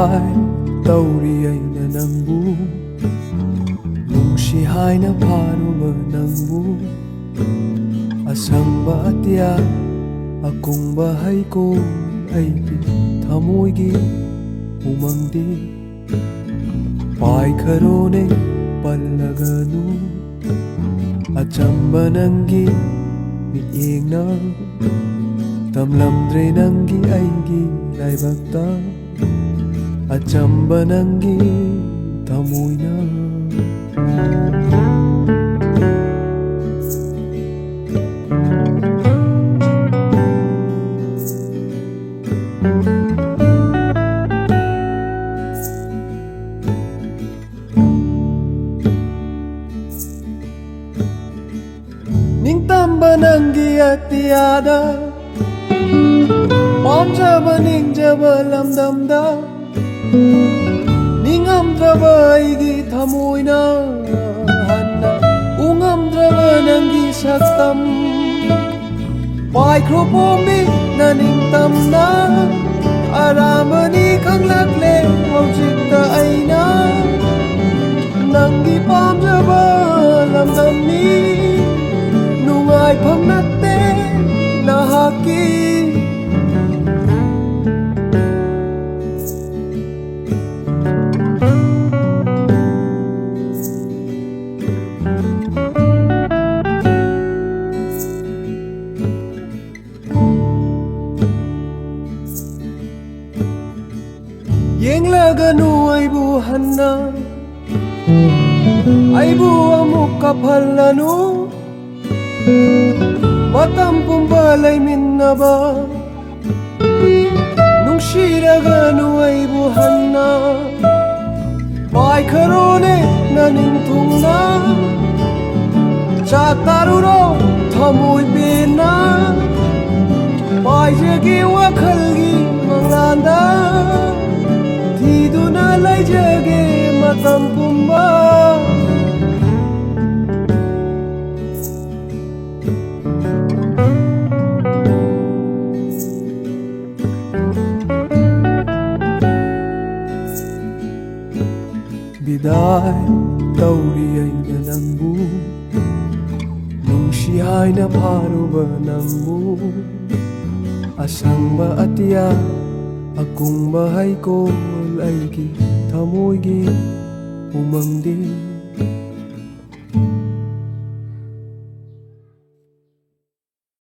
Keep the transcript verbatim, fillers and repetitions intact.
ꯇꯧꯔꯤ ꯑꯩꯅ ꯅꯪꯕꯨ, ꯅꯨꯡꯁꯤ ꯍꯥꯏꯅ ꯐꯥꯔꯨꯕ ꯅꯪꯕꯨ, ꯑꯁꯪꯕ ꯑꯇꯤꯌꯥ, ꯑꯀꯨꯡꯕ ꯍꯩꯀꯣꯜ, ꯑꯩꯒꯤ ꯊꯃꯣꯏꯒꯤ ꯎꯃꯪꯗꯤ ꯄꯥꯏꯈꯔꯣꯅꯦ ꯄꯜꯂꯒꯅꯨ꯫ ꯑꯆꯝꯕ ꯅꯪꯒꯤ ꯃꯤꯠꯌꯦꯡꯅ ꯇꯝꯂꯝꯗ꯭ꯔꯦ ꯅꯪꯒꯤ ꯑꯩꯒꯤ ꯂꯥꯏꯕꯛꯇ꯫ ꯑꯆꯝꯕ ꯅꯪꯒꯤ ꯊꯃꯣꯏꯅ꯫ ꯅꯤꯡꯇꯝꯕ ꯅꯪꯒꯤ ꯑꯇꯤꯌꯥꯗ, ꯄꯥꯝꯖꯕ ꯅꯤꯡꯖꯕ ꯂꯝꯗꯝꯗ, ꯅꯤꯡꯉꯝꯗ꯭ꯔꯕ ꯑꯩꯒꯤ ꯊꯃꯣꯏꯅ ꯍꯟꯅ ꯎꯉꯝꯗ꯭ꯔꯕ ꯅꯪꯒꯤ ꯁꯛꯇꯝ꯫ ꯄꯥꯏꯈ꯭ꯔꯣ ꯄꯣꯝꯕꯤ ꯅꯅꯤꯡꯇꯝꯅ, ꯑꯔꯥꯟꯕꯅꯤ ꯈꯪꯂꯛꯂꯦ ꯍꯧꯖꯤꯛꯇ ꯑꯩꯅ꯫ ꯅꯪꯒꯤ ꯄꯥꯝꯖꯕ ꯂꯝꯗꯝꯅꯤ, ꯅꯨꯡꯉꯥꯏꯐꯝ ꯅꯠꯇꯦ ꯅꯍꯥꯛꯀꯤ꯫ ꯌꯦꯡꯂꯒꯅꯨ ꯑꯩꯕꯨ ꯍꯟꯅ, ꯑꯩꯕꯨ ꯑꯃꯨꯛ ꯀꯥꯞꯍꯜꯂꯅꯨ꯫ ꯃꯇꯝ ꯄꯨꯝꯕ ꯂꯩꯃꯤꯟꯅꯕ, ꯅꯨꯡꯁꯤꯔꯒꯅꯨ ꯑꯩꯕꯨ ꯍꯟꯅ꯫ ꯄꯥꯏꯈꯔꯣꯅꯦ ꯅꯅꯤꯡꯊꯨꯡꯅ, ꯆꯥꯛ ꯇꯥꯔꯨꯔꯣ ꯊꯃꯣꯏ ꯄꯦꯟꯅ꯫ ꯄꯥꯏꯖꯒꯦ ꯋꯥꯈꯜꯒꯤ ꯃꯪꯂꯥꯟꯗ, ꯊꯤꯗꯨꯅ ꯂꯩꯖꯒꯦ ꯃꯇꯝ ꯄꯨꯝꯕ꯫ ꯗꯥꯏ ꯇꯧꯔꯤ ꯑꯩꯅ ꯅꯪꯕꯨ, ꯅꯨꯡꯁꯤ ꯍꯥꯏꯅ ꯐꯥꯔꯨꯕ ꯅꯪꯕꯨ꯫ ꯑꯁꯪꯕ ꯑꯇꯤꯌꯥ, ꯑꯀꯨꯡꯕ ꯍꯩꯀꯣꯜ, ꯑꯩꯒꯤ ꯊꯃꯣꯏꯒꯤ ꯎꯃꯪꯗꯤ꯫